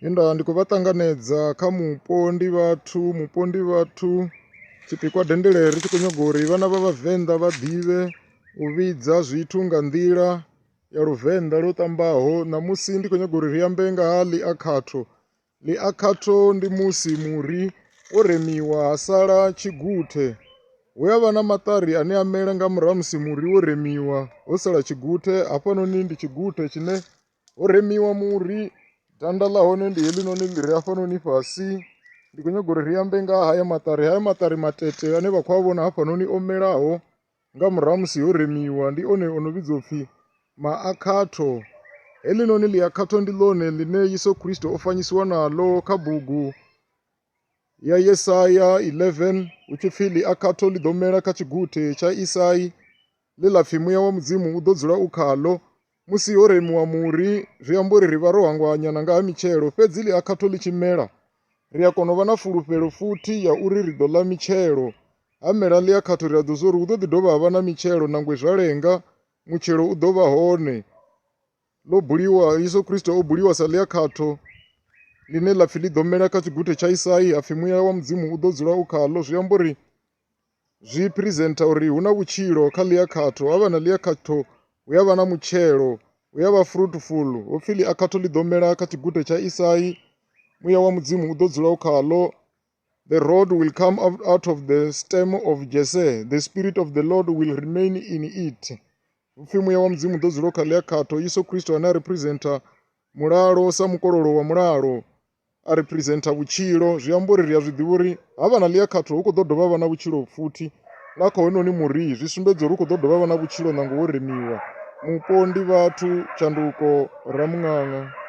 Nda ndi khou vha ṱanganedza kha mupo ndi vhathu mupo ndi vhathu tshipikwa dendele ri tshi khou nyaga uri vhana vha vhavenḓa vha ḓivhe u vhidza zwithu nga nḓila ya luvenḓa lwo ṱambaho ṋamusi ndi khou nyaga uri ri ambe nga ha ḽiakhatho, ḽiakhatho ndi musi muri wo remiwa ha sala tshiguthe hu avha na maṱari ane a mela nga murahu ha musi muri wo remiwa ho sala tshiguthe hafhanoni ndi tshiguthe tshine ho remiwa muri danda ḽa hone ndi heḽinoni ḽi re hafhanoni fhasi ndi kho nyaga uri ri ambe nga haya maṱari haya maṱari matete ane vha khou a vhona hafhanoni o melaho nga murahu ha musi ho remiwa ndi one ono vhidzwa upfhi maakhatho. Heḽinoni ḽiakhatho ndi ḽone ḽine Yeso Khristo o fanyisiwa naḽo kha bugu ya Yesaya 11 hu tshi pfhi ḽiakhatho ḽi ḓo mela kha tshiguthe tsha Isai ḽe ḽa pfi muya wa Mudzimu u ḓo dzula u khaḽo. Musi ho remiwa muri zwi amba uri ri vha ro hangwa nyana nga ha mitshelo fhedzi ḽiakhatho ḽi tshi mela ri a kona u vha na fulufhelo futhi ya uri ri ḓo ḽa mitshelo. Ha mela ḽiakhatho ri a ḓo zwa uri hu ḓo ḓi dovha ha vha na mitshelo nangwe zwa lenga mutshelo u ḓo vha hone. Ḽo buliwa Yesu Kristo o buliwa sa ḽiakhatho ḽine ḽa pfhi ḽi ḓo mela kha tshiguthe tsha Isai ha pfhi muya wa Mudzimu u ḓo dzula u khaḽo zwi amba uri zwi presenter uri hu na vhutshilo kha ḽiakhatho ha vha na ḽiakhatho hu ya vha na mutshelo hu ya vha fruitful ho pfhi ḽiakhatho ḽi ḓo mela kha tshiguthe tsha Isai muya wa Mudzimu u ḓo dzula u khaḽo. The rod will come out of the stem of Jesse, the spirit of the Lord will remain in it. Hupfi muya wa Mudzimu u ḓo dzula u kha ḽiakhatho Yesu Kristo ane a representer mulalo sa mukololo wa mulalo a representer vhutshilo zwi amba uri ri a zwi ḓivha uri ha vha na ḽiakhatho hu khou ḓo dovha vha na vhutshilo futhi na kha hoyunoni muri zwi sumbedza uri hu khou ḓo dovha vha na vhutshilo nangwe wo remiwa. Mupo ndi vhathu tshanduko ramuṅaṅa.